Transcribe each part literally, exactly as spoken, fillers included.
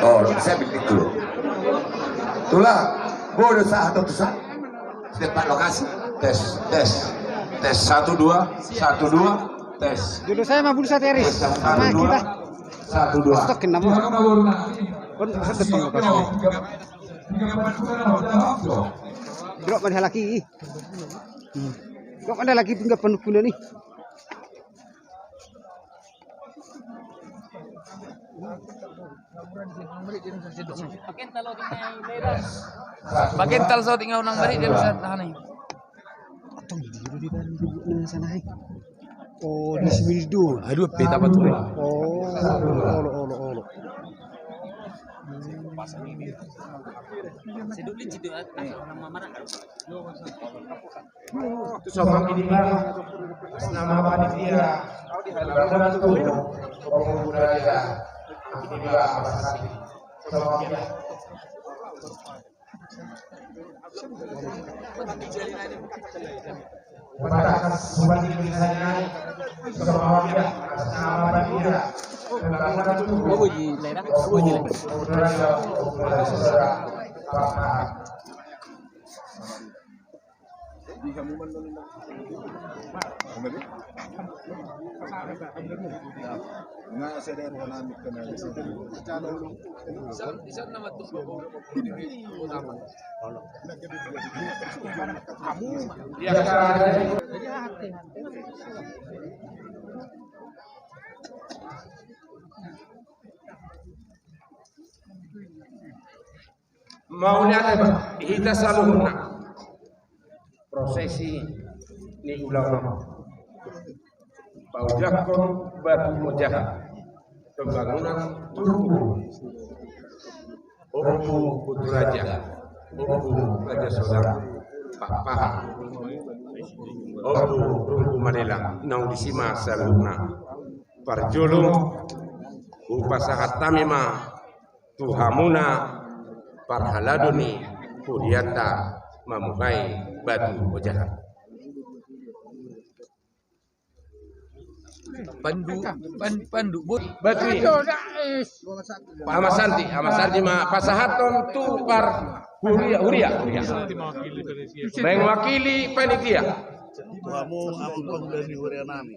Oh, saya bikin dulu. Tulang, bodoh sah atau tuh sah? Setiap lokasi. Tes, tes, tes, satu, dua, satu, dua, tes. Dulu saya mah bulu sateris. Tes, satu, dua, kita. Satu, dua. Stok kena, Bu. Kon satu pengoperasi. Drop mana lagi? Hmm. Drop mana lagi, tinggal penuh guna nih. Pakental so tinggal unang dari dia bisa tahan nih. Atau di dulu di dalam dulu sana hai. Oh, di sini dulu. Aduh, peta apa tuh? Oh, olo, olo, olo. Sedulin situ, orang mamaran. Tu sombong ini bang, atas nama panitia, Raja Tugu, Pemunggu Raja, ini bang, apa sakit? Sombong ini. Upacara sombong ini bisa nyanyi, sombong ini, atas nama panitia, Raja Tugu, Pemunggu Raja, Pemunggu Raja, Saudara, Pak. Mauliate ma di hita saluhutna. Prosesi ni ulaon on, paojakhon batu ojahan, pembangunan tugu Ompu Putu Raja, Ompu Raja Sodang, Pakpahan, Ompu Runggu Malela, naung disi ma saluhutna. Parjolo hupasahat hami ma tu hamuna parhalado ni hurianta mamuhai batu ojahan. Pandu, pan, pandu, bot, batu i. Ama Santi, Ama Santi ma pasahathon tu par huria, huria, huria. Mewakili panitia. Tu hamu, hamu pangula ni huria nami.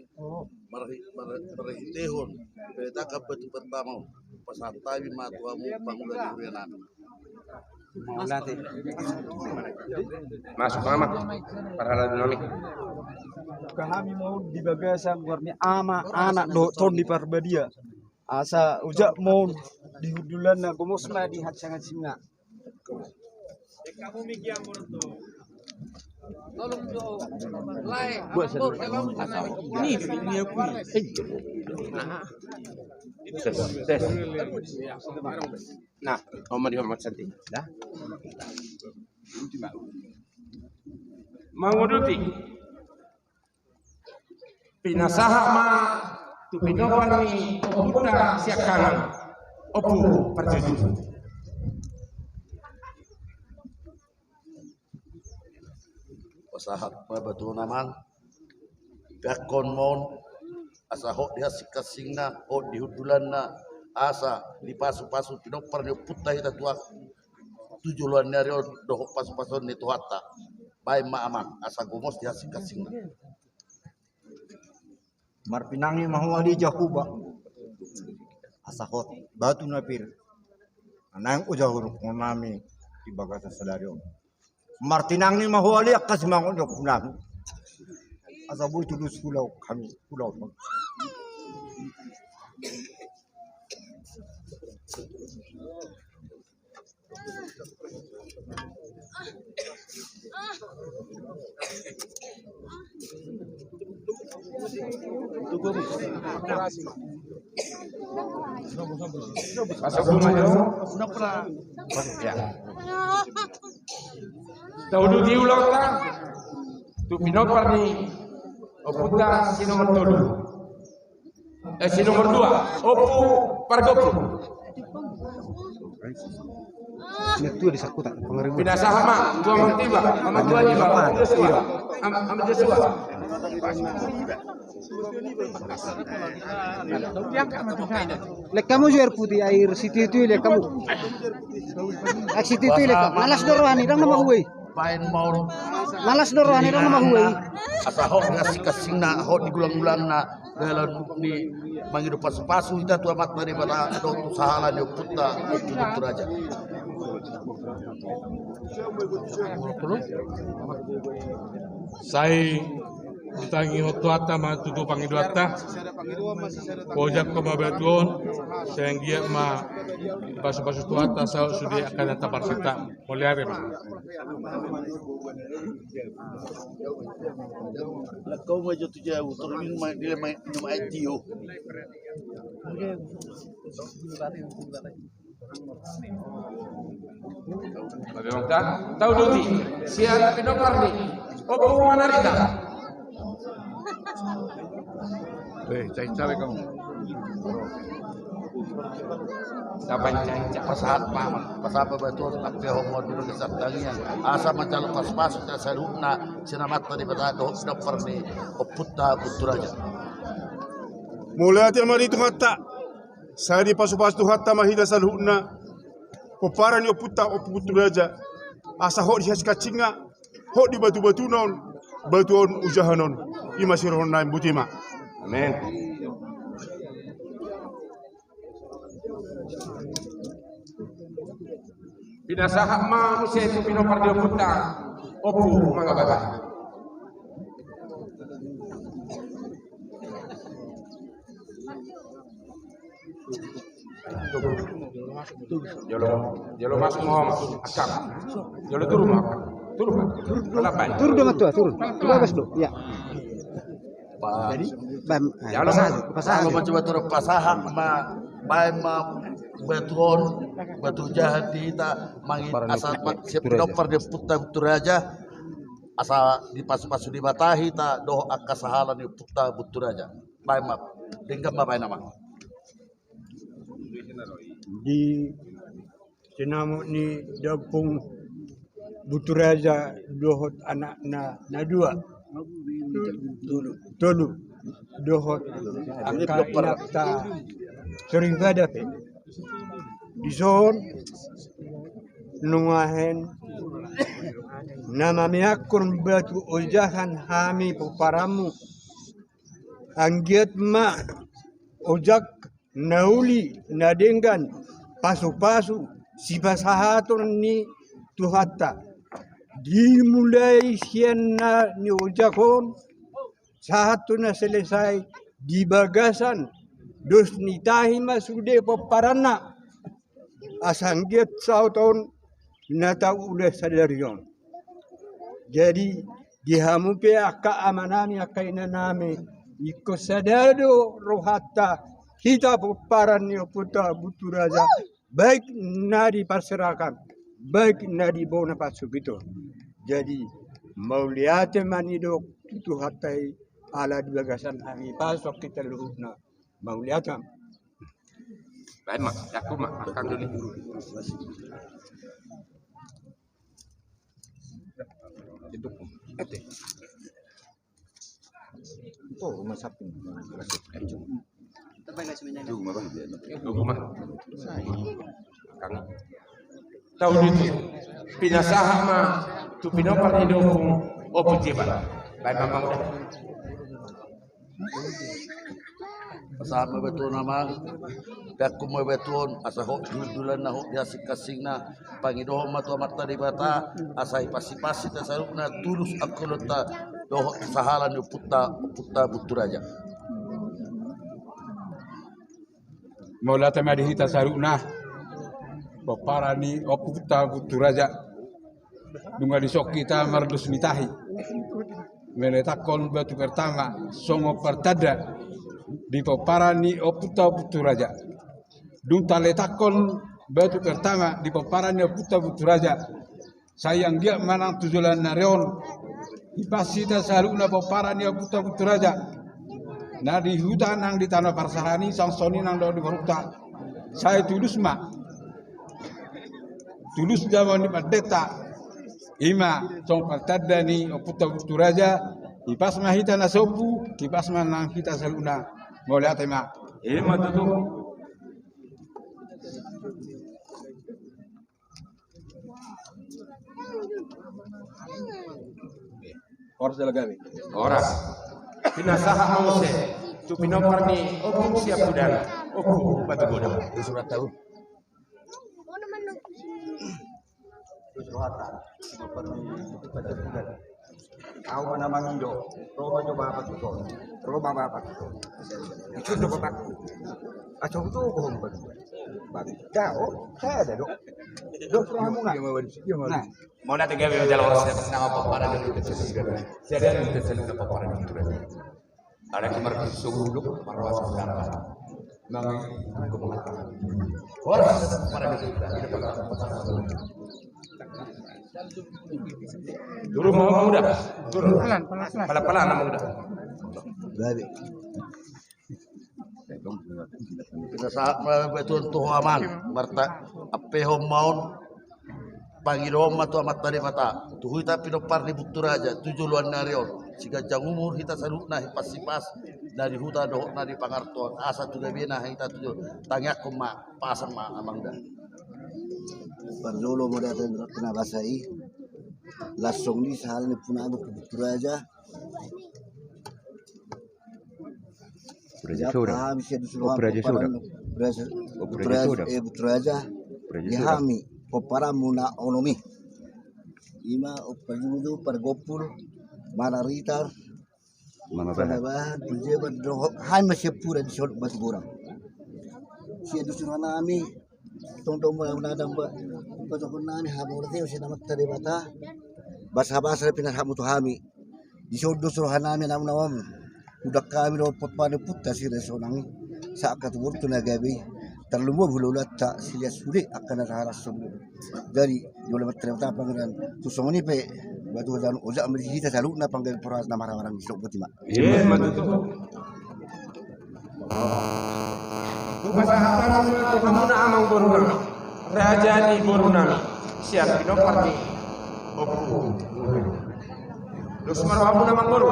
Marhi-, mar-, marhitehon, eh, tangkap batu pertama, pasahat hami ma tu hamu pangula ni huria nami. Mauliate. Masuk, Ama. Parhalado nami. Hami ma on di bagasan goar ni Ama, Anak dohot Tondi Parbadia. Asa ojak ma on di hundulanna, gomos ma di hansianghasina. Tolong jo. Lae. Ini, ini aku. Nah. Tes, tes. Nah, Oma di Oma Santi. Dah. Manguduti. Pinasahat ma tu pinompar ni ompunta siangkangan, Ompu Parjujur. Pasahat ma batu on, Amang. Peakhon ma on, asa hot di hansinghasingna, hot di hundulanna, asa dipasupasu pinompar ni ompunta hita tu, tu joloan ni ari on dohot pasupasuon ni Tuhanta. Baen ma, Amang, asa gomos di hansinghasingna. Marpinangi ma ho ale Jahowa, asa hot batu na pir na naeng hujahokhon hami di bagasan sadari on. Martinangi ma ho ale angka simangot ni ompunami, asa boi tulus hulaon hami, hulaon. Tauduti ulaonta tu pinompar ni ompunta si nomor tolu. Eh, si nomor dua, Ompu Pargoplu. Ini tua di sakuta, pengaruh. Pinasahat ma tu amang Tiba, amang tua Tiba, amang Joshua, amang Joshua. Lek hamu jo air putih, air sititi lek hamu. Air sititi lek hamu. Malas do roha ni, ndang na mahua i. Baen ma on. Malas do roha ni, ndang na mahua i. Asa hot ni kasing-kasingna, hot ni gulang-gulangna, dalan ni mangido pasu-pasu hita tu Amanta Debata dohot tu sahala ni ompunta Ompu Guntur Raja. Sai ditangihon Tuhanta ma tutu pangidoanta. Pojakhon ma batu on, sai anggiat ma dipasu-pasu Tuhanta saut sude angka na taparsinta. Mauliate ma. Lakau ma jo tu jauh, terus minum air, dia main, minum air tio. Tahu doti, sian pinompar ni Ompu Manarita. Eh, cai cabe kamu. Saban cai cabe. Pasahat ma, pasahat ma batu on, tapi ho mau dulu ke Sartangiang. Asa manjalo pasu-pasu hita saluhutna, sian Amanta Debata dohot pinompar ni ompunta Guntur Raja. Mauliate ma di Tuhanta. Sai dipasu-pasu Tuhanta ma hita saluhutna. Pomparan ni ompunta Ompu Guntur Raja. Asa hot di hasing-kasingna, hot di batu-batuna on, batu on ojahan on. I ma sirohon nami, botima. Amin. Pinasahat ma muse tu pinompar ni ompunta Ompu Mangabaga. Jolo, jolo masuk ma, Mas. Akang. Jolo turun ma. Turun ma. Turun do, Mas, tua, turun. Tua, Mas, do. Ya. Jadi, bam, ah, jolo pasahat, ma, pasahat. Jolo ma, coba turun pasahat ma, baen ma batu on, batu ojahan di hita, mangi-, asa sian pinompar ni ompunta Guntur Raja, asa dipasu-pasu Debata hita dohot angka sahala ni ompunta Guntur Raja. Baen ma, denggan ma baen, amang. Di sinamot ni da Ompu Guntur Raja dohot anakna na dua, tolu, dohot angka inanta soripada pe. Dison nuaeng na mameakkon batu ojahan hami pomparanmu. Anggiat ma ojak na uli, na denggan, pasu-pasu, sipasahaton ni Tuhanta. Dimulai sian na niojakon, sahat tu na selesai di bagasan dos ni tahi ma sude pomparanna. Asa anggiat saut on na taula sadari on. Jadi, di hamu pe angka amanami, angka inanami, ingkon sada do rohanta hita pomparan ni ompunta Guntur Raja, baik na di parserahan, baik na di bona pasogit on. Jadi, mauliate ma nidok tu Tuhanta i, ala di bagasan hami pasu hita saluhutna. Mauliate. Baen ma, jaku ma, makan dulu. Itu. Oh, rumah sapi. Tunggu ma, Bang. Tunggu ma. Kang. Tahu itu. Pinasahat ma tu pinompar ni da Ompu, Ompu Jeba. Baen ma, Bang, udah. Pasahat ma batu on, amang. Peakkon ma batu on, asa hot di hundulanna, hot di hasing-hasingna. Pangidohon ma tu Amanta Debata, asa ipasipasi hita saluhutna tulus angka ulaonta dohot sahala ni ompunta, Ompunta Guntur Raja. Mauliate ma di hita saluhutna, pomparan ni Ompunta Guntur Raja. Nunga dison hita mardos ni tahi, meletakkon batu pertama songon partanda di pomparan ni Ompunta Guntur Raja. Dung taletakkon batu pertama di pomparan ni Ompunta Guntur Raja, sai anggiat ma nang tu joloan ni ari on dipas hita saluhutna pomparan ni Ompunta Guntur Raja, na di huta nang di tano parserahan i, songon i nang dohot di borungta. Sai tulus ma Tulus damang ni pandita. Ima songon partanda ni ompunta Buturaja. Hipas ma hita na sombu, hipas ma nang hita saluhutna. Mauliate ma. Ima tutu. Horas jala gabe. Horas. Pinasahat ma muse tu pinompar ni Ompu Siapudan, Ompu Batugodang. Surat tahu. Terus rohata. Pinompar ni Ompu Siapudan. Au ma na mangido. Ro ma jo bapa tu son. Ro ma bapa tu son. Itu jo bapa. Asal tu bohong. Bapa. Dah, oh, saya ada dok. Dok, rohamuna. Nah. Mauliate gabe ma jala horas. Nama pomparan ni Ompu Siapudan. Siaga ni Ompu Siapudan, pomparan ni Ompu Siapudan. Ada kemar sogulu marwasa dapat. Mangi, aku mengatakan. Horas pomparan ni Ompu Siapudan. Turun ma, Amang Uda. Turun. Pelan, pelan, pelan. Pelan, pelan, Amang Uda. Gabe. Pinasahat ma tutu tu ho, Amang, marta, ampehon ma on, pangidohon ma tu Amanta Debata, tu hita pinompar ni Buturaja tu joloan ni ari on, siganjang umur hita saluhutna, hipas-hipas na di huta dohot na di pangarantoan, asa tu gabena hita tu jolo. Tangiangkon ma, pasang ma, Amang, da. Parjolo ma da, na basa i, las songon i sahala ni punaon tu Buturaja. Buturaja. Soda. Hami sian Dusun Roha. Buturaja Soda. Buturaja, Buturaja Soda. Eh, Buturaja. Buturaja Soda. Di hami pomparanmuna onom i. Ima Ompu Parjuju, Pargompul, Manaritar, Mama Bahan. Mama Bahan, Puljebar, dohot hami ma sian Pura di Solok Batu Gorang. Sian Dusun Roha nami, tongtong ma na dang ba, pasohon nami hamu na teo sian Amanta Debata. Basa-basa na pinasahatmu tu hami. Dison do roha nami, naung naung. Udah kami do pot pande puta si resonang. Saat katu bortu na gabe. Tarlumobi hula-hulanta, silias sude angka na saharas songon. Jadi, jolo ma terima kasih pangeran. Tu songon i pe, batu dan ojak ma di hita saluhutna panggabean parhorasan na marhahamaranggi, songon i, botima. Ima tutu. Hupasahat hami ma tu hamuna amang boru nami, raja ni boru nami, sian pinompar ni Ompu. Dos ma rohamuna amang boru.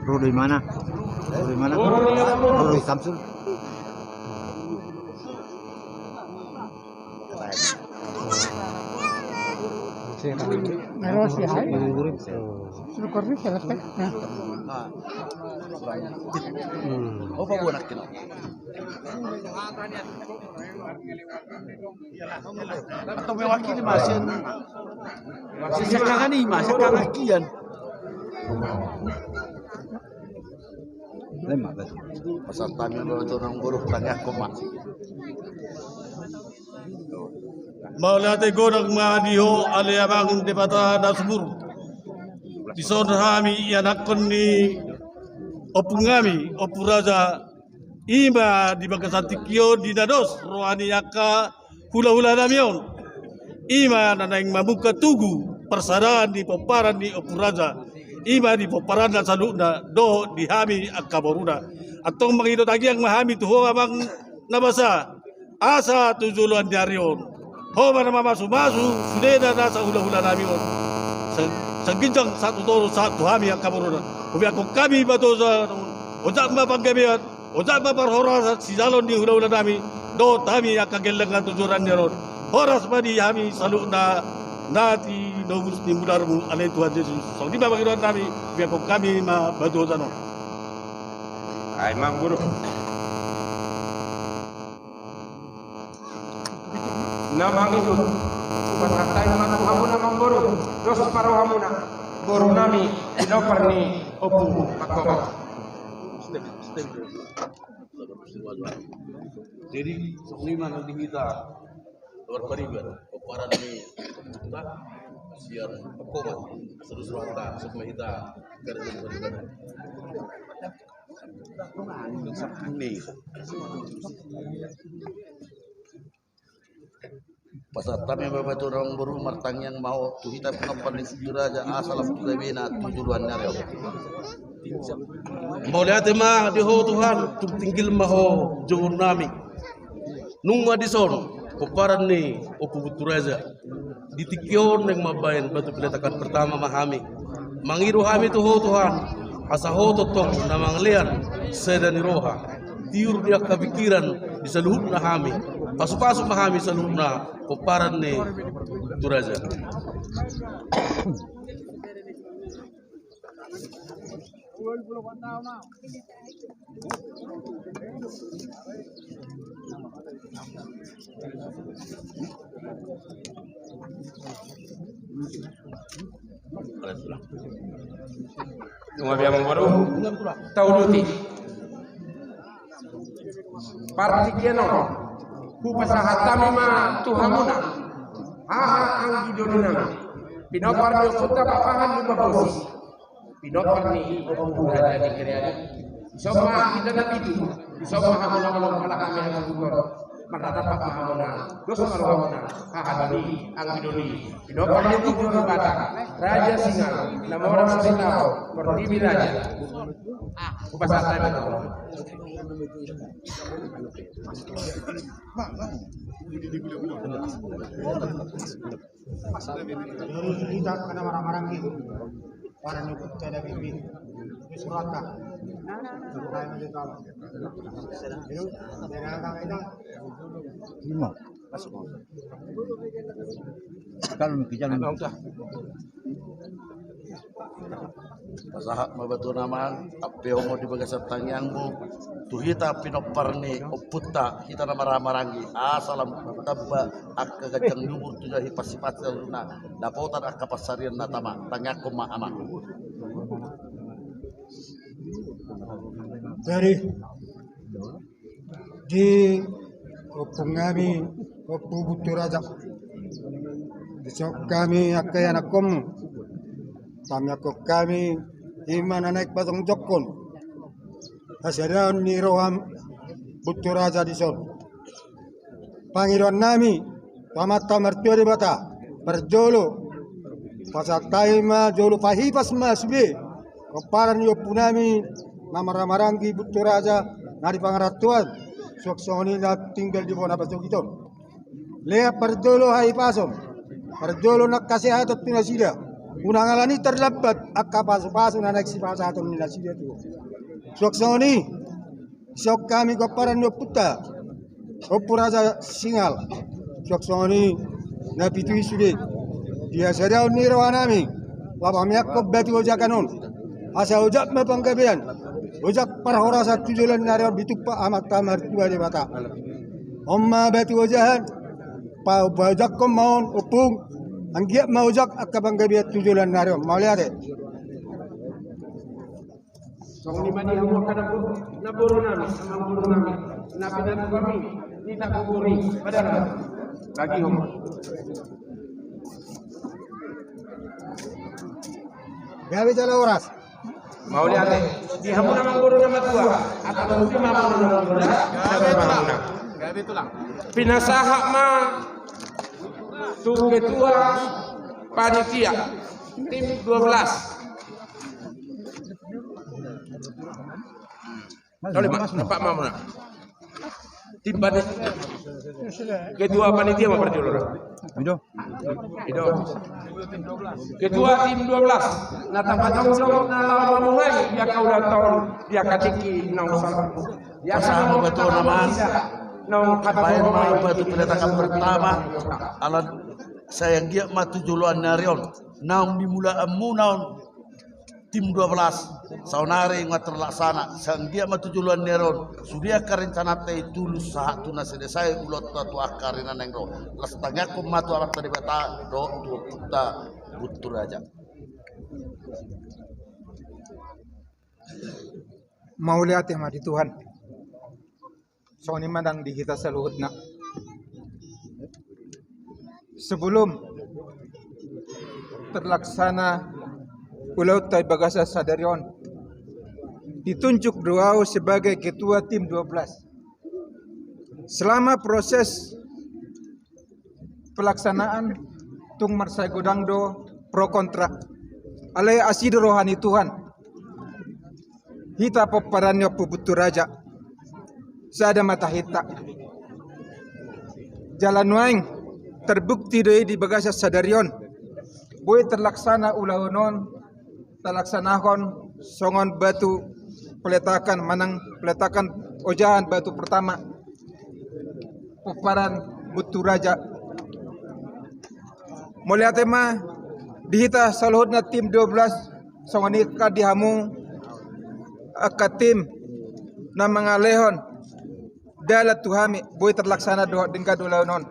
Ro do imana? Ro do imana? Ro do imana? Ro do i Samsul. Atau mewakili masian. Masian sekarang ni, masian sekarang kian. Pasahat hami ma tu amang boru, tangiangkon ma. Mauliate godang ma di ho ale amang Debata na subur. Dison hami ianakhon ni ompung nami, Ompu Raja, ima di bagasan tingki on di na dos roha ni angka hula-hula nami on. Ima na naeng mamungka tugu parsadaan di pomparan ni Ompu Raja. Ima di pomparanna saluhutna dohot di hami angka boruna. Antong mangido tangiang ma hami tu ho amang na basa. Asa tu joloan ni ari on, ho ma na mamasu-masu sudena nasa hula-hula nami on. Sa-, saginjang sahat tu toru, sahat tu hami angka boruna. Hubeakkon hami batu on, ojak ma panggabean, ojak ma parhorasan sijaloon ni hula-hula nami dohot hami angka gellengan tu joloan ni ari on. Horas ma di hami saluhutna na tinobus ni mudarmu ale Tuhan Jesus. Songon i ma pangidoan nami, hubeakkon hami ma batu on. Ai amang boru. Na mangihut, pasahat hami ma tu hamuna amang boru, dos ma rohamuna, boru nami, pinompar ni Ompu Pangkobar. Jadi, songon i ma nang di hita, luar pariban, pomparan ni Ompunta, sian Pangkobar, terus rohanta, songon i ma hita, garis pariban. Pasahat hami ma batu on amang boru, martangiang ma ho tu hita pinompar ni Buturaja asa las tu gabena tu joloan ni ari on. Mauliate ma di ho Tuhan, tung tinggil ma ho jouon nami. Nunga dison pomparan ni Ompu Bunturaja. Di tingki on naeng mambaen batu peletakan pertama ma hami. Mangido hami tu Ho Tuhan, asa Ho tongtong na mangalean sada ni roha, tiur di angka pikiran di saluhutna hami. Pasupasu ma hami saluhutna pomparan ni Bunturaja. Nunga be amang boru, tauduti. Partingkian on, hupasahat hami ma tu hamuna, haha anggi doli nami, pinompar ni Ompunta Pakpahan Lumban Bosi, pinompar ni Ompu Raja Negeri Ari. Dison ma hita na pitu, dison ma hamuna molo halak hami na tubu on. Marnatap ma hamuna, dos ma rohamuna, haha doli, anggi doli, pinompar ni Ompu Debata, Raja Singal, na mora Sorilaho, Portibi Raja. Hupasahat hami ma tu hamuna. Jadi hita angka na marhahamaranggi, para ni Ompunta David bin, di surata. Kalau mikir jalan. Pasahat ma batu on amang, ampe ho ma di bagasan tangiangmu, tu hita pinompar ni ompunta, hita na marhahamaranggi, asa lam tamba angka ganjang ni umur tu jahi, pasipasi saluhutna, dapotan angka pansarian na tama, tangiangkon ma amang. Jadi, di ompung nami, Ompu Bunturaja. Dison hami angka ianakkonmu. Tangiangkon hami, i ma na naeng pajongjongkon hasadaon ni roha Bunturaja dison. Pangidoan nami tu Amanta Martua Debata, parjolo, pasahat hami ma jolo pahipas ma sude pomparan ni ompu nami na marhahamaranggi Bunturaja na di pangarantoan, suang songon i na tinggal di bona pasogit on. Lehon parjolo hahipason, parjolo nang hasehaton tu nasida. Unang alani tarlambat angka pasupasu na naeng sipasahaton ni nasida tu ho. Suang songon i, dison hami pomparan ni ompunta, Ompu Raja Singal, suang songon i na pitu i sude. Di hasadaon ni roha nami, laho pameakkon batu ojakan on, asa ojak ma panggabean, ojak parhorasan tu joloan ni ari on ditumpak Amanta Martua Debata. On ma batu ojahan, pa-, paojakkon ma on, ompung, anggiat ma ojak angka panggabean tu joloan ni ari on. Mauliate. Songon i ma di hamu angka namboru, namboru nami, namboru nami, na pinatupa hami, di na gogori, padahal bagi hamu. Gabe jala horas. Mauliate. Di hamu namboru na matua, atau mungkin ma hamu namboru na matua. Gabe tulang. Gabe tulang. Pinasahat ma tu ketua panitia, tim dua belas. Tole ma, nampak ma muna. Tim panitia. Ketua panitia ma parjolo. Ido. Ido. Ketua tim dua belas. Na tapajongjong na laho mamulai di angka ulang tahun di angka tingki naung salpu. Di angka batu on amang. Naung baen ma batu peletakan pertama. Ala sai anggiat ma tu joloan ni ari on. Naung dimulaanmuna on. Tim dua belas, saonari nunga terlaksana, sai anggiat ma tu joloan ni ari on, sude angka rencananta i tulus sahat tu na selesai ulaonta tu angka ari na naeng ro. Laos tangiangkon ma tu Amanta Debata, dohot tu Ompunta Bunturaja. Mauliate ma di Tuhan. Songon i ma nang di hita saluhutna. Sebelum terlaksana ulaonta di bagasan sadari on, ditunjuk do au sebagai ketua tim dua belas. Selama proses pelaksanaan tung marsai godang do pro kontra. Alai asi do roha ni Tuhan. Hita pomparan ni Ompu Bunturaja. Sada ma tahinta. Jala nuaeng terbukti do i di bagasan sadari on. Boi terlaksana ulaon on, terlaksanahon songon batu peletakan manang peletakan ojahan batu pertama pomparan Bunturaja. Mauliate ma di hita saluhutna tim dua belas, songon i kan di hamu angka tim na mangalehon dalan tu hami, boi terlaksana dohot denggan ulaon on.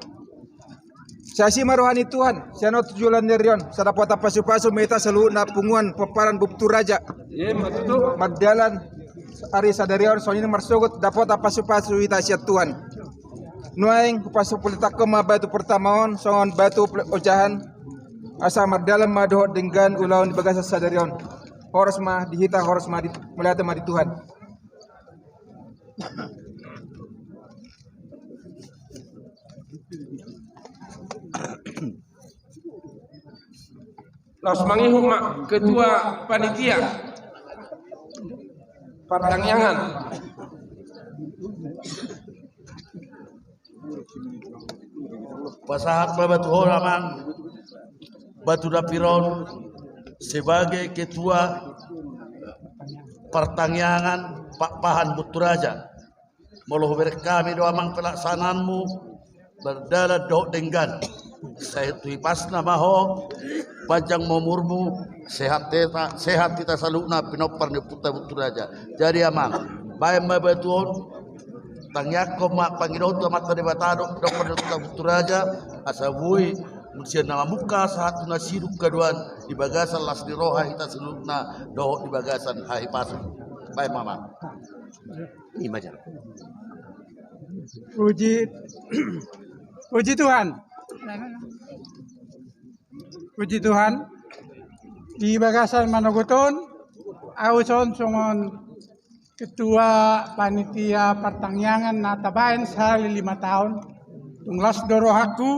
Sai asi ma roha ni Tuhan, sian on tu joloan ni ari on, sai dapotan pasupasu ma hita saluhutna punguan pomparan Bunturaja. Mardalan ari sadari on, songon i marsogot dapotan pasupasu hita sian Tuhan. Nuaeng hupasu peletakhon ma batu pertama on songon batu ojahan, asa mardalan ma dohot denggan ulaon di bagasan sadari on. Horas ma di hita, horas ma di, mauliate ma di Tuhan. Laos mangihut ma ketua panitia partangiangan. Pasahat ma batu on amang, batu dapir on sebagai ketua partangiangan Pakpahan Bunturaja. Molo hubereng hami do amang pelaksanaanmu mardalan dohot denggan. Sai tu hipasna ma ho, panjang ma umurmu, sehat hita, sehat hita saluhutna pinompar ni ompunta Bunturaja. Jadi amang, baen ma batu on, tangiangkon ma pangidoan tu Amanta Debata dohot pinompar ni ompunta Bunturaja, asa boi sian na mamungka sahat tu na sidung haduan di bagasan las ni roha hita saluhutna dohot di bagasan hahipason. Baen ma amang. Ima jala. Puji, puji Tuhan. Puji Tuhan. Di bagasan manogot on, au son songon ketua panitia partangiangan na tabaen sahali lima taon. Tung las do rohangku,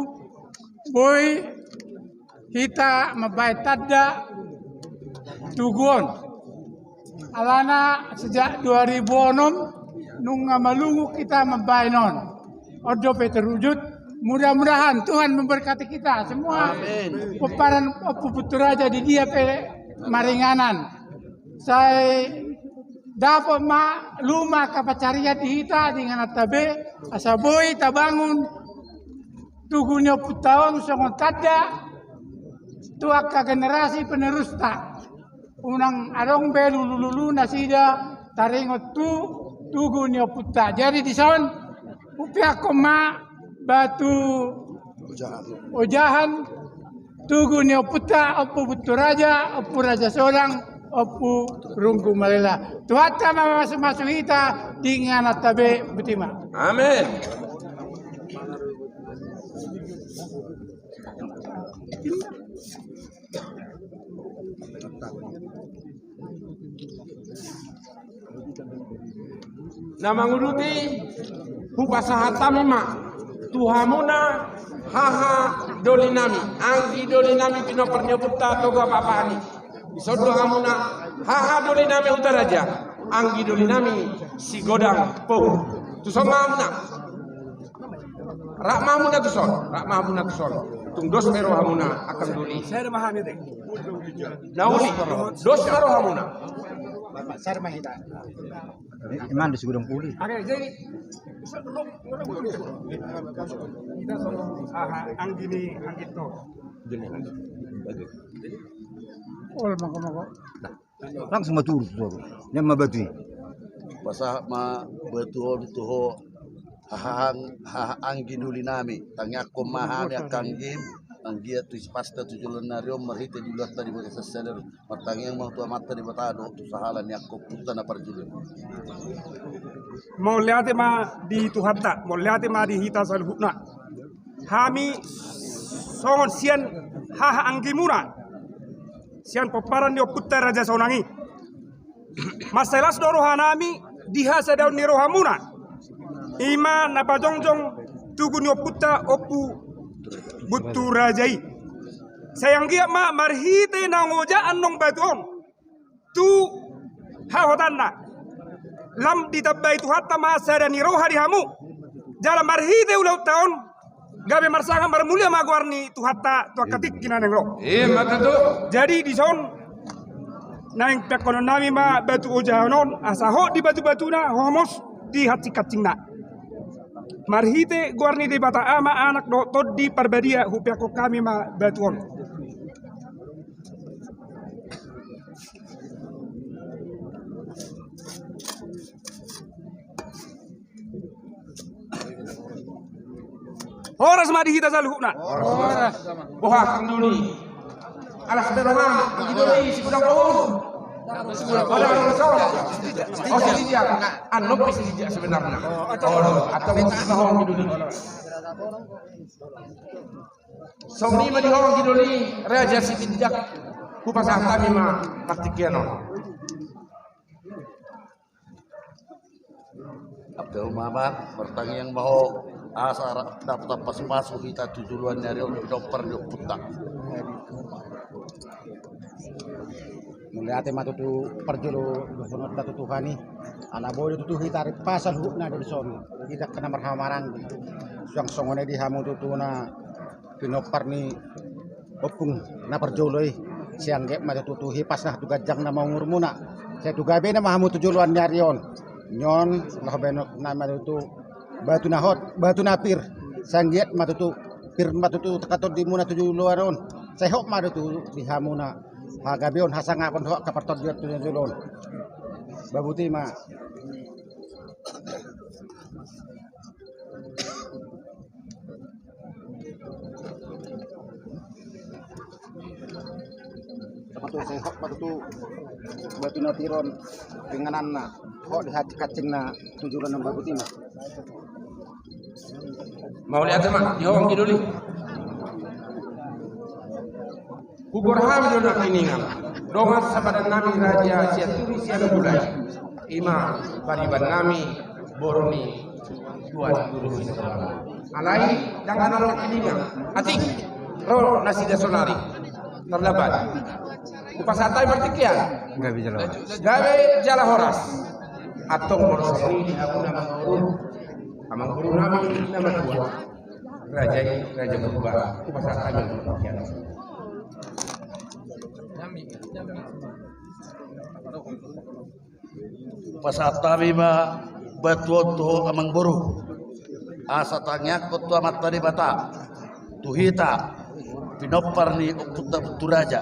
boi hita mambaen tanda tugu on. Alana sejak dua ribu onom nunga malungun hita mambaen on. On dope terwujud. Mudah-mudahan Tuhan memberkati kita semua. Amin. Pomparan Ompu Bunturaja di dia pe maringanan. Sai dapot ma luma angka pansarian di hita di ingananta be, asa boi tabangun tugu ni ompunta on songon tanda tu angka generasi penerusta. Unang adong be lulu-lulu nasida taringot tu tugu ni ompunta. Jadi dison hupeakkon ma batu ojahan tugu ni ompunta, Ompu Bunturaja, Ompu Raja Sodang, Ompu Runggu Malela. Tuhanta ma mamasu-masu hita di ingananta be. Botima. Amin. Na manguduti, hupasahat hami ma tu hamuna haha doli nami, anggi doli nami pinompar ni ompunta Toga Pakpahan i. Dison do hamuna haha doli nami Hutaraja, anggi doli nami Sigodang Pohu. Tuson ma hamuna. Rap ma hamuna tuson, rap ma hamuna tuson. Tung dos ma i rohamuna angka doli. Na uli, dos ma rohamuna. Sada ma hita. Ima do Sigodang Pohu. Aha, anggi ni, anggi to. Ol mangko mangko. Langsung ma turus tu toru. Nian ma batu i. Pasahat ma batu on tu ho, haha, haha anggi doli nami. Tangiangkon ma hami angka anggim, anggiat tu sipasta tu joloan ni ari on marhite di ulaonta di bagasan sadari on. Martangiang ma tu Amanta Debata dohot tu sahala ni angka ompunta na parjolo i. Mauliate ma di Tuhanta, mauliate ma di hita saluhutna. Hami songon sian haha anggimuna, sian pomparan ni ompunta Raja Sonang i. Mansai las do rohanami di hasadaon ni rohamuna. Ima na pajongjong tugu ni ompunta Ompu Bunturaja i. Sai anggiat ma marhite na ongojaan naung batu on tu hahotanna, lam ditambai Tuhanta ma sada ni roha di hamu. Jala marhite ulaonta on Gabe marsangap marmulia ma goar ni Tuhanta tu angka tingki na naeng ro. Ima tutu. Jadi dison naeng peakhonon nami ma batu ojahan on asa hot di batubatuna, homos di hancinghancingna. Marhite goar ni Debata Ama, Anak dohot Tondi Parbadia hupeakhon hami ma batu on. Horas ma di hita saluhutna. Horas. Boha anggi doli? Alas beroha anggi doli, si godang bohut. Si godang bohut. Oh, si dia. Anu pe si dia sebenarna. Oh, atau mau si anggi doli. Songon i ma di ho anggi doli, Raja Sitinjak. Hupasahat hami ma partingkian on. Ampe ho ma, martangiang ma ho asa ra-, dapotan pasupasu hita tu joloan ni ari on, pinompar ni ompunta. Mauliate ma tutu parjolo dohononta tu Tuhan i. Ala boi do tutu hita rimpasa saluhutna dison. Hita angka na marhahamaranggi. Suang songon i di hamu tutu na pinompar ni ompung na parjolo i. Sai anggiat ma tutu hipasna tu ganjang nama umurmuna. Sai tu gabena ma hamu tu joloan ni ari on. Nion laho baenonnami ma tutu batu na hot, batu na pir. Sai anggiat ma tutu pir ma tutu angka tondimuna tu joloan on. Sai hot ma tutu di hamuna hagabeon, hasangapon dohot angka partondion tu joloan on. Ba botima. Sai hot ma tutu batu na pir on, ingananna hot di hancinghancingna tu joloan on, ba botima. Mauliate ma di ho anggi doli. Hugoar hami do nangkiningan dongan sapadan nami Raja Sianturi Sianulululai. Ima pariban nami boru ni Tuan Guru Sisolari. Alai ndang adong nangkiningan, atik ro nasida saonari. Tarlambat. Hupasahat hami partingkian. Gabe jala horas. Gabe jala horas. Antong molo songon i di hamuna amangboru, amangboru nami na matua, raja i, Raja Purba, hupasahat hami ma partingkian. Pasahat hami ma batu on tu ho amangboru, asa tangiangkon tu Amanta Debata, tu hita pinompar ni ompunta Bunturaja.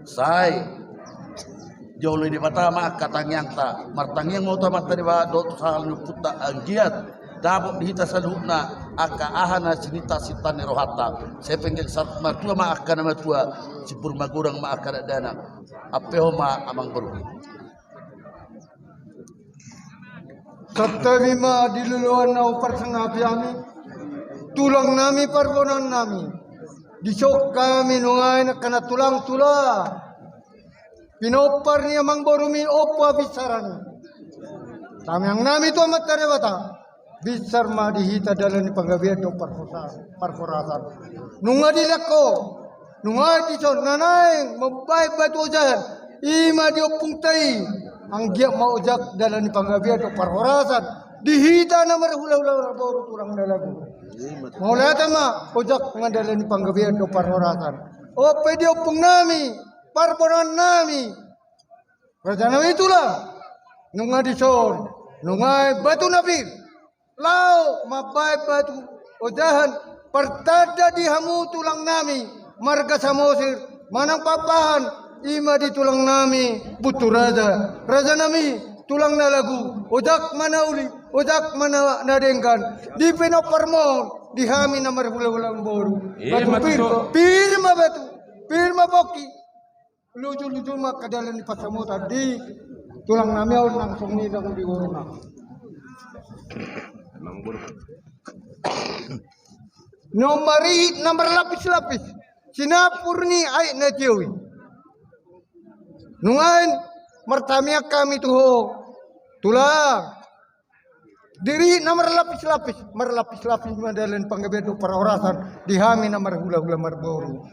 Sai dioloi Debata ma angka tangiangta. Martangiang ma tu Amanta Debata dohot tu sahali ni ompunta, anggiat dapot di hita saluhutna angka aha na sininta sinta ni rohanta. Sai penggeng sahat martua ma angka na matua, simpur magodang ma angka dakdanak. Ampe ho ma amangboru. Santabi ma di loloan na huparsangapi hami, tulang nami, parbonaon nami. Dison hami nuaeng angka na tulang, tulang pinompar ni amangborumi Ompu Apisarani. Tangiang nami tu Amanta Debata, binsar ma di hita dalan ni panggabean dohot parhosa-, parhorasan. Nunga dilehon ho, nunga dison na naeng mambahen batu ojahan, i ma di ompungta i. Anggiat ma ojak dalan ni panggabean dohot parhorasan di hita na marhulahula marboru, tulang na lagu. Mauliate ma, ojak ma dalan ni panggabean dohot parhorasan. On pe di ompung nami, parbonaon nami, raja nami tulang, nunga dison, nunga batu na pir, laho mambahen batu ojahan, partanda di hamu tulang nami marga Samosir, manang Pakpahan, i ma di tulang nami Bunturaja, raja nami, tulang na lagu, ojak ma na uli, ojak ma na, na denggan di pinomparmon, di hami na marhulahula marboru. Batu pir, pir ma batu, pir ma pongki. Lujuluju ma angka dalan ni pansamotan di tulang nami on, nang songon i nang di boruna. Nomor i na marlapislapis, sinampur ni aek na tio i. Nuaeng martangiang hami tu ho, tulang. Diri na marlapislapis, marlapislapis ma dalan panggabean dohot parhorasan di hami na marhulahula marboru.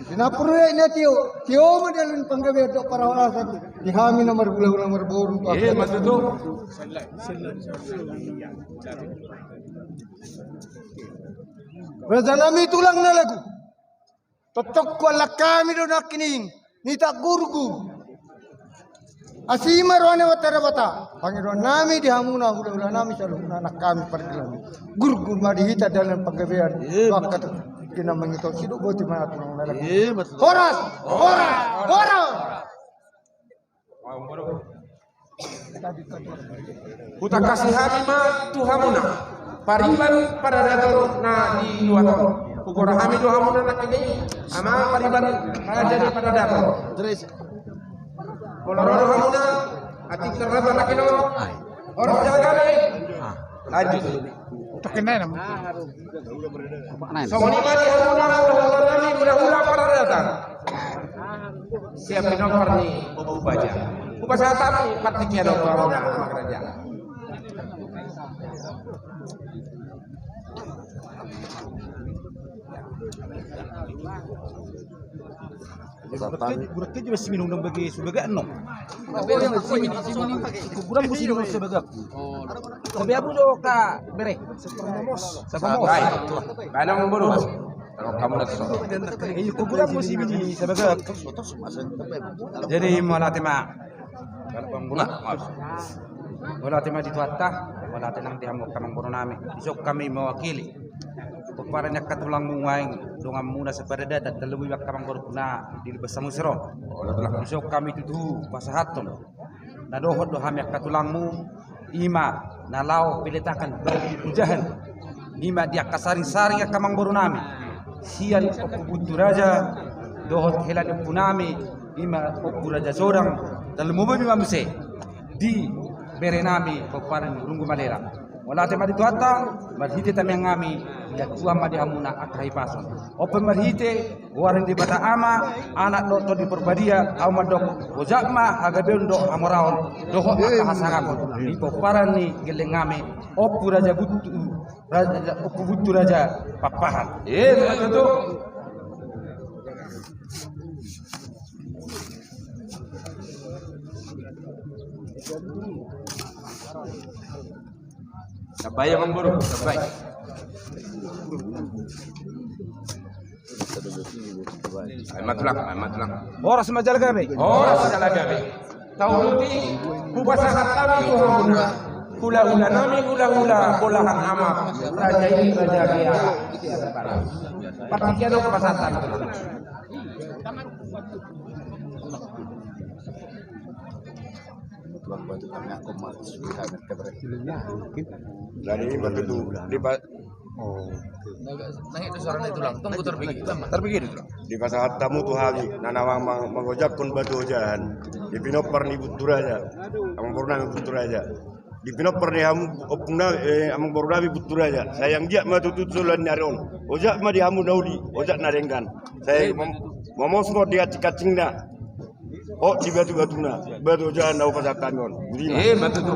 Sinampur ni aek na tio, tio ma dalan panggabean dohot parhorasan di hami na marhulahula marboru. Ima tutu. Raja nami, tulang na lagu. Tongtong huallang hami do nangkining nitanggur gurgur. Asi ma roha ni Amanta Debata, pangidoan nami di hamuna hulahula nami saluhutna, nang hami pargilami. Gurgur ma di hita dalan panggabean. Bakat kena mangitop sidok boti mana tulang na lagu. Horas, horas, horas. Hutangkasi hami ma tu hamuna pariban paradaton na di luat on. Hugora hami tu hamuna nangkining, amang pariban raja ni paradaton. Molo ro do hamuna, atik terrata nangkining, horas jala gabe. Lanjut. Songon i ma di hamuna hulahula nami hulahula paradaton. Sian pinompar ni Ompu Baja, hupasahat hami partingkian on tu hamuna, amang raja. Gurang, gurang, gurang, gurang, gurang, gurang. Tapi abu jo ka bere. Sapamos. Sapamos. Baik. Baik, amangboru. Kalau kamu nanti so. Iya, kuburan musim ini sebagai. Jadi mauliate ma. Mauliate ma di Tuhanta, mauliate nang di hamu amangboru nami. Dison hami mewakili pomparan ni angka tulangmu, nuaeng donganmuna saparadaton, tarlumobi angka amangboru na di Lumban Samosir on. Dison hami tutu pasahathon na dohot do hami angka tulangmu, i ma na laho peletakan batu pujahan, i ma di angka saringsaring angka amangboru nami, sian Ompu Buntu Raja dohot hela ni ompu nami, i ma Ompu Raja Sodang, tarlumobi ma muse di bere nami pomparan ni Runggu Malela. Mauliate ma di Tuhanta, marhite tangiang nami, diakuan ma di hamuna angka hahipason. On pe marhite goar ni Debata Ama, Anak dohot Tondi Porbadia, ahu mandok, ojak ma hagabeon dohot hamoraon, dohot angka hasangapon di pomparan ni gelleng nami, Ompu Raja Buntu, Raja, Ompu Buntu Raja Pakpahan. Eh, betul. Sabai, amangboru, sabai. Ai ma tulang, ai ma tulang. Horas ma jala gabe. Horas jala gabe. Tauduti, hupasahat hami tu hamuna hulahula nami, hulahula bolahan amak, raja i, raja i. Partingkian on hupasahat hami. Jadi, ima tutu, di pa-, nangkin do suara ni tulang, tunggu terpikir, tambah. Terpikir, tulang. Dipasahat hamu tu hami, na naeng mang-, mangojakhon batu ojahan di pinompar ni Buntu Raja, amangboru nami Buntu Raja. Di pinompar ni hamu, ompung nami, eh, amangboru nami Buntu Raja. Sai anggiat ma tutu tu joloan ni ari on, ojak ma di hamu na uli, ojak na denggan. Sai mom-, momos ma di kancingkancingna. Oh, di batu-batuna, batu ojahan na hupasahat hami on. Ima tutu.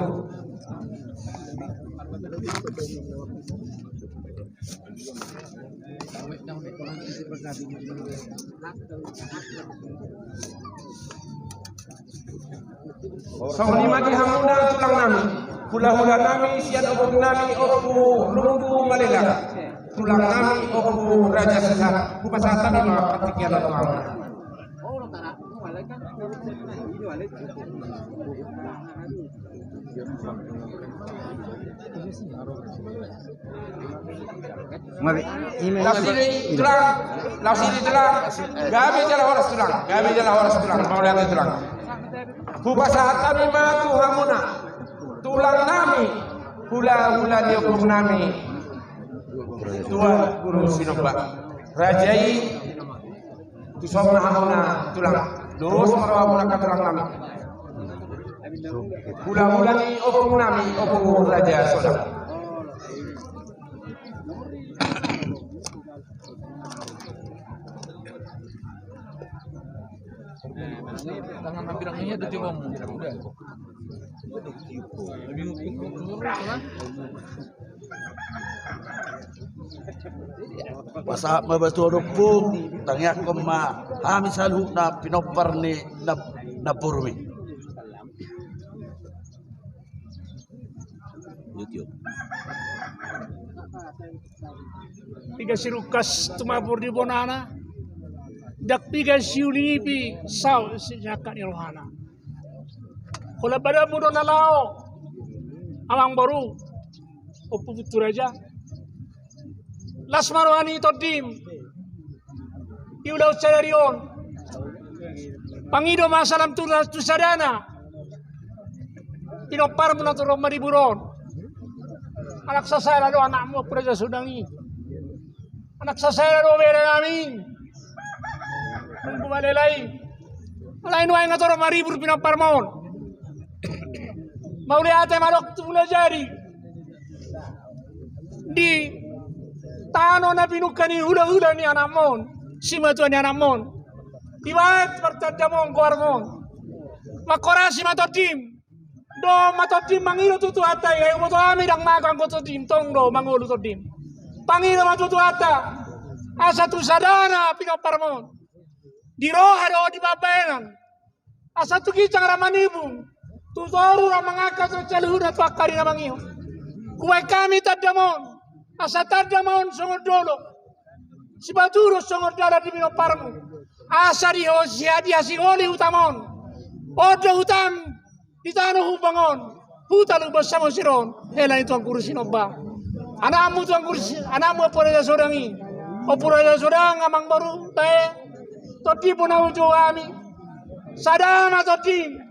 Songon i ma di hamuna tulang nami, hulahula nami sian ompung nami Ompu Runggu Malela, tulang nami Ompu Raja Sihat, hupasahat hami ma partingkian on tu hamuna. Laos i, tulang, laos i, tulang. Gabe jala horas, tulang. Gabe jala horas, tulang. Mauliate, tulang. Hupasahat hami ma tu hamuna, tulang nami, hulahula ni ompung nami, Tuan Guru Sinomba. Raja i, tu son ma hamuna, tulang. Dos ma rohamuna, angka tulang nami. Hulahula ni ompung nami, Ompu Raja Sodang. Tangan hampir, udah. Pasahat ma batu on, ompung, tangiangkon ma hami saluhutna pinompar ni na-, namborum i. YouTube. Piga sirungkas tumabur di bonana, ndang piga siuli nipi saut sian angka ni rohana. Holan badanmu do na laho, amangboru, Ompu Bunturaja. Las ma roha ni tondim di ulaon sadari on. Pangido ma salam tu, tu sadana pinomparmu na tu Maribur on. Anak sasada do anakmu, Ompu Raja Sodang i. Anak sasada do bere nami, Ompu Malela i. Alai nuaeng na tu Maribur pinomparmon. Mauliate ma dohot tu Mulajadi di tano na pinungka ni hulahula ni anakmon, simatua ni anakmon. Dibaen partandamon goarmon. Manghorasi ma tondim. Do ma tondim mangido tu Tuhanta i, ai huboto hami ndang mago anggo tondim, tong do mangolu tondim. Pangido ma tu Tuhanta asa tu sadana pinomparmon, di roha dohot di pambahenan, asa tu ginjang ra manibung, tu toru ra mangangkat saluhutna tu angka ari na mangihut. Hubaen hami tandamon, asa tandamon songon dolok, sipatuduhon songon dalan di pinomparmu, asa di ho-, sia-, di hasiholi hutamon. On do hutam di tano Humbang on, huta Lumban Samosir on, hela ni Tuan Guru Sinomba. Anakmu Tuan Guru Si-, anakmu Ompu Raja Sodang i, Ompu Raja Sodang, amangboru, tahe, tondimmu na hujou hami. Sada ma tondim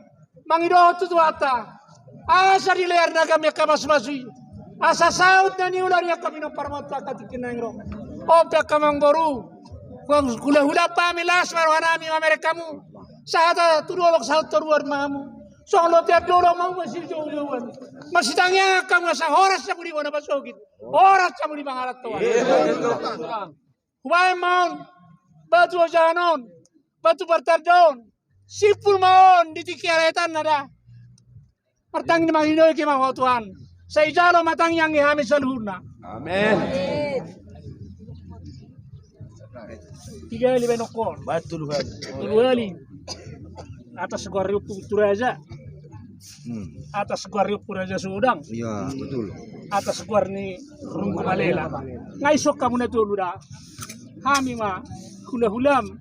mangidohon tu Tuhanta, asa dilean na gabe angka pasupasu i, asa saut na niula ni angka pinomparmon tu angka tingki na naeng ro. On pe angka amangboru, hulahulam hami, las ma rohanami mamereng hamu. Sahata tu dolok sahat toruan ma hamu. Songon lontean dolok ma hamu masijoujouan. Masitangiangan hamu asa horas hamu di bona pasogit, horas hamu di pangarantoan. Hubaen ma on batu ojahan on, batu partanda on, simpul ma on di tingki haraetanna da. Martangiang ma, hinoki ma ho Tuhan. Sai jalo ma tangiang ni hami saluhutna. Amen. Tiga hali baen nongkon. Baen tolu hali. Tolu hali. Atas goar ni Ompu Bunturaja. Hmm. Atas goar ni Ompu Raja Sodang. Iya, betul. Atas goar ni Runggu Malela. Nga dison hamu na tolu da. Hami ma hulahulam,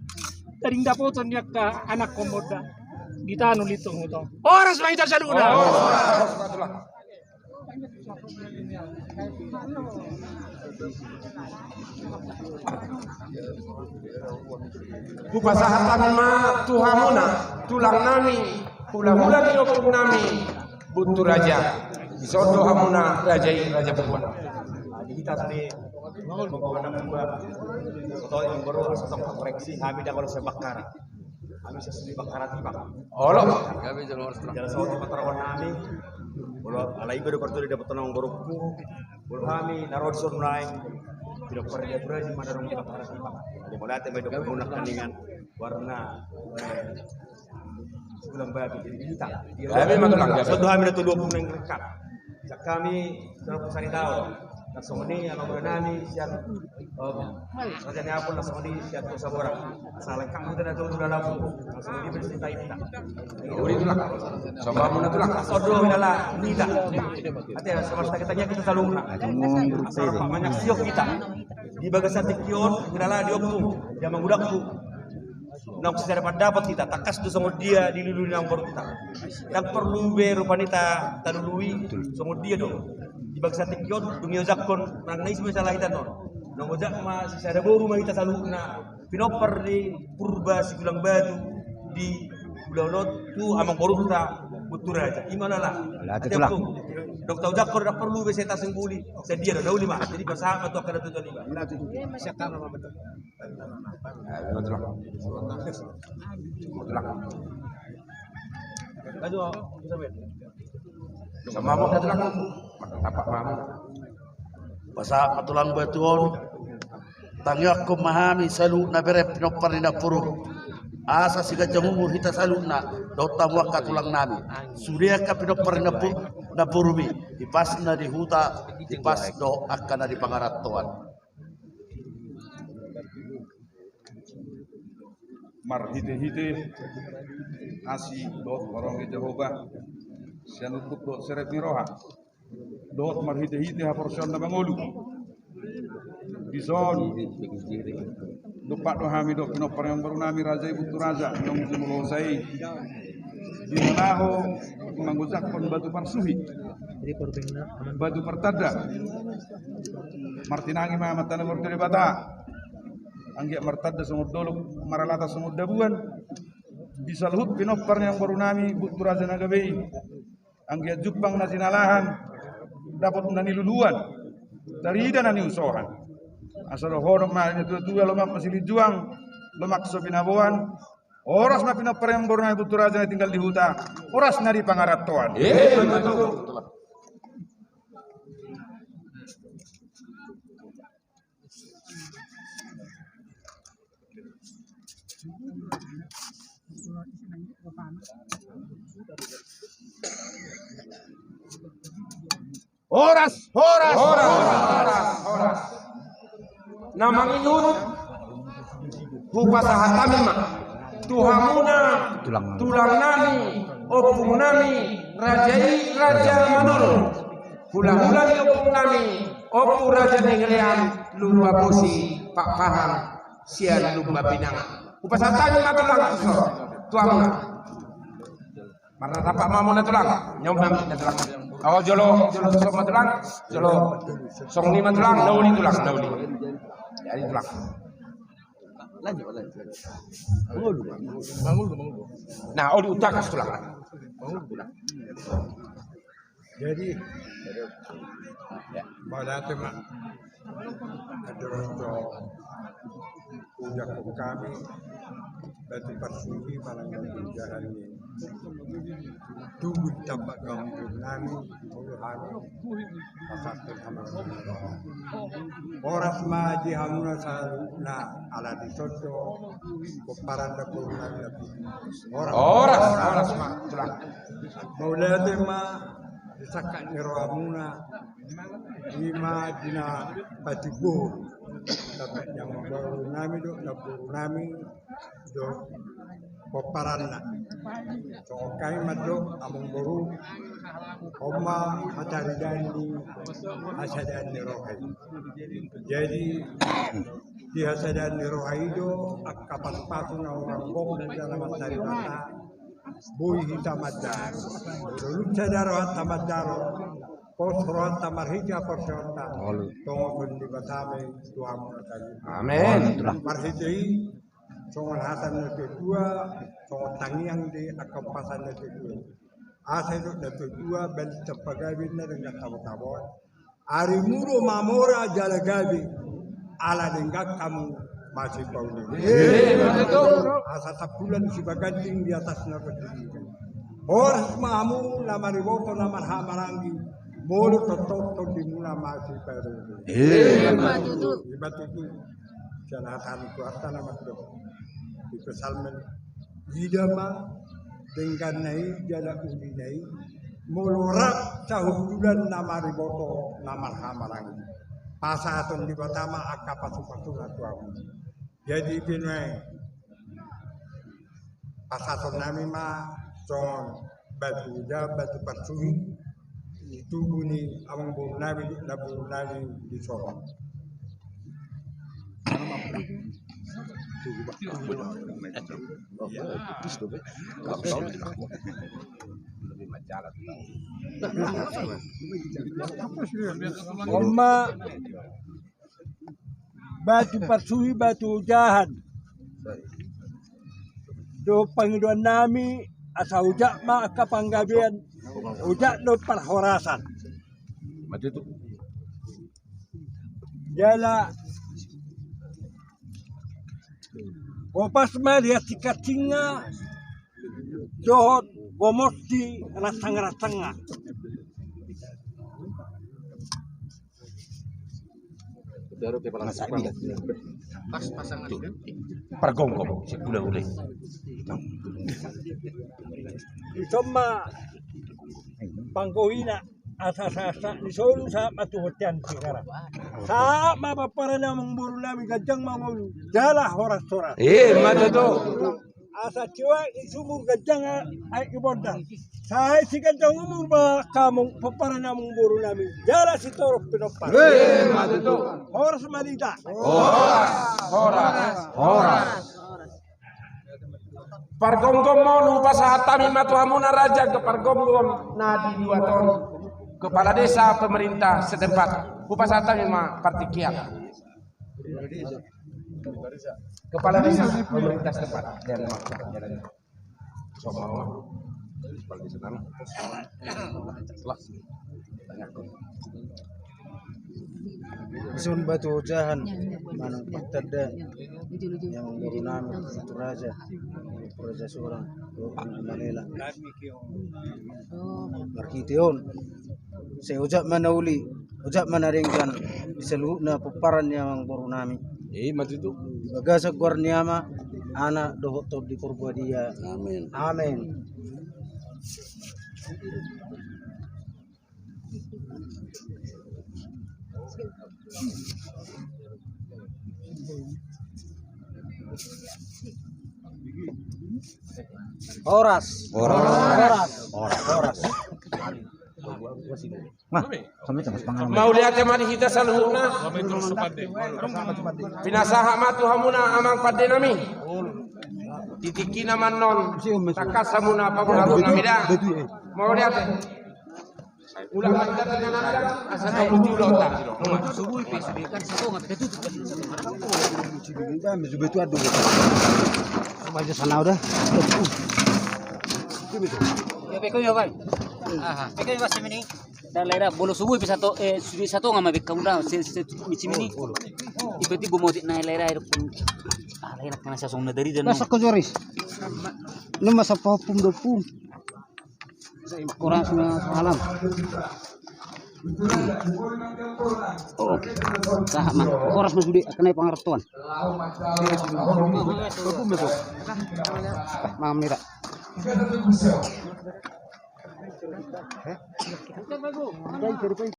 daging dapotan ni angka anakhonmon da di tano Lintong Hutong. Horas ma hita saluhutna. Hupasahat hami ma tu hamuna, tulang nami, hulahula ni ompung nami, Bunturaja. Dison do hamuna raja i, raja purba. Di hita tadi, pokokna purba. Soto yang baru, soto koreksi, hami dah kalau sebakar. Hami sasuli Bakkara Tipak. Olo. Jala saotik ma torop nami. Molo alai iba do parjolo dapot nang borokku. Molo hami na ro dison naeng, tidak pernah dia berani mana rong Bakkara Tipak. Jadi molo ate mai dok muna kaningan warna, eh, bulan babi jadi kita. Dia hami ma tulang, dia. Soto hami na tolu pun yang lengkap. Sian hami, dalam sari taon. Langsung ni, anak muda nami, sian, eh, Raja ni Apul, langsung ni, sian Tua Sabora. Asal lengkap kita dah tahu dulu dalam. Langsung ni, bercerita kita. Uli tulang. Sombong muna tulang. Sodo, dalam, nita. Ate, sama kita, kita selalu. Asal, Pak, banyak siok kita. Di bagasan tingki on, dalam, di ompung. Dia mangudakku. Naung sisada pandapot hita, tangkas do songon dia dilului nang boru hita. Ndang porlu be rupani ta talului, songon dia do. Di bagasan tingki on, dung diojakhon, manang na ise be salah hita non. Naung ojak ma sisada boru ma hita saluhutna. Pinompar ni Purba Sigulang Batu di ulaon on tu amangboruta Bunturaja. Ima lala. Ate Ompung. Dung taojakhon ndang porlu be sai tasungguli. Sai dia do, nauli ma. Jadi pasahat ma tu angka na tutu lima. Pasahat ma tulang batu on. Tangiangkon ma hami saluhutna bere pinompar ni namboru. Asa siganjang umur hita saluhutna dohot hamu angka tulang nami. Sude angka pinompar ni nambo-, namborumi. Di pas na di huta, di pas dohot angka na di pangarantoan. Marhite-hite asi dohot horong ni Jahowa, sian unduk dohot serep ni roha, dohot marhite-hite haporseaon na mangolu. Dison, dompak do hami dohot pinompar ni amangboru nami raja i, Bunturaja, naung jumolo sai di na laho mangojakhon batu parsuhi, batu partanda. Martinangi ma amanta na martua Debata, anggiat martanda songon dolok, maralata songon dabuan di saluhut pinompar ni amangboru nami Bunturaja na gabe i. Anggiat jumpang na jinalahan, dapot na niluluan, tarida na niusohan. Asa dohonon ma ni na tuatua: Lomak ma silinjuang, lomak so binaboan. Horas ma pinompar ni amangboru nami Bunturaja na tinggal di huta, horas na di pangarantoan. Eh, betul. Horas, horas, horas, horas, horas. Na mangihut, hupasahat hami ma tu hamuna, tulang nami, ompung nami, raja i, Raja Manurung, hulahula ni ompung nami, Ompu Raja ni Helean, Lurua Bosi, Pakpahan, sian Lumban Pinangan. Hupasahat hami ma, tulang, tu hamuna. Marnatapak ma hamuna, tulang. Nyaum nami na, tulang. Aho jolo, jolo tuson ma, tulang. Jolo songon i ma, tulang. Na uli, tulang, na uli. Jadi, tulang. Lanjut, lanjut. Mangolu, mangolu. Mangolu, mangolu. Nah, uli, utakas, tulang. Mangolu, tulang. Jadi, mauliate ma. Andorang so hujakhon hami batu parsuhi manang batu ojahan ni tugu di tambak gambur nami, molo hami pasahathon hami. Horas ma di hamuna saluhutna, ala dison do pomparan ni boru nami. Horas. Horas, horas ma, tulang. Mauliate ma di sangkap ni rohamuna, i ma di na patimbo tambak ni amangboru nami dohot namboru nami dohot pomparanna. Songon hami mandok, amangboru, on ma hataridaan ni hasadaan ni roha i. Jadi, di hasadaan ni roha i do angka pasupasu na hurang gok di jala mansai mata, boi hita mandar. Molo tung sada rohanta mandar, pos rohanta marhite haporseaonta, tongon Debata ma i tu hamuna saluhutna. Amen. Marhite i, songon hata ni na tuatua, songon tangiang di angka umpasa ni na tuatua. Asa didok na tuatua, balintang pagabe na denggan tabotaboan. Arimu do mamora jala gabe, ala denggan hamu masipauli. Asa sampulan sibaganding di atas na pardingin. Horas ma hamu na mariboto na marhahamaranggi, molo tongtong tondimuna masipauli. Ima tutu. Sian hata ni Tuhanta na mandok di Psalmen: Ida ma dengganna i jala ulina i, molo rap sahundulan na mariboto na marhahamaranggi. Pasahaton Debata ma angka pasupasuna tu hamu. Jadi, binoe, pasahaton nami ma songon batu ojahan, batu parsuhi di tugu ni amangboru nami, namboru nami di son. On ma batu parsuhi, batu ojahan. Dohot pangidoan nami, asa ojak ma angka panggabean, ojak dohot parhorasan. Jala hopas ma liat singkatsinga dohot gomos di ransang-ransangna. Pargomgom, sipula ule. Dison ma panggohina, asa sahat ni solu sahat ma tu bontean Sigaran. Sahat ma pomparan ni amangboru nami, ganjang ma ngolu jala horas-horas. Eh, ima tutu. Asa tiwak ni sumur ganjang aek ni bonda. Sai siganjang umur ma hamu pomparan ni amangboru nami jala sitorop pinompar. Emma tutu. Horas ma di hita. Horas, horas, horas. Pargomgom on hupasahat hami ma tu hamuna raja, pargomgom na di luat on, kepala desa, pemerintah setempat, hupasahat hami ma partingkian. Kepala desa, pemerintah setempat. Dan maksudnya dan sombong. Kepala desa nami. Jelas. Dison batu ojahan manang partanda ni amangboru nami, tu raja, tu raja Sorang, tu Malela. Marhite on, sai ojak ma na uli, ojak ma na denggan di saluhutna pomparan ni amangboru nami. Emma tutu. Di bagasan goar ni Ama, Anak dohot Tondi Porbadia. Amin. Amin. Horas. Horas. Horas. Horas. Horas. Nah, sampai terus pangan. Mauliate ma di hita saluhutna. Pinasahat ma tu hamuna amang pande nami. Di tingkina ma annon tangkas hamuna paboa nami da. Mauliate. Ulang ma hita tu na nandang, asa tau muncul otak. Baca sana udah. Ya, beko ya, Bang. Aha. Beko ya, Bang, semini. Dan laera, molo subuh pe sato, eh, sude satonga ma bek kamu dah, se, se, se, micimini. Ipe ti bomotik na laera, air pun. Ah, laera kena sasong na dari dan. Masak ko joris. Ini masak papum dopum. Kurang semua salam. Oke. Sahat ma. Horas ma sude, kena pangartoan. Mamira.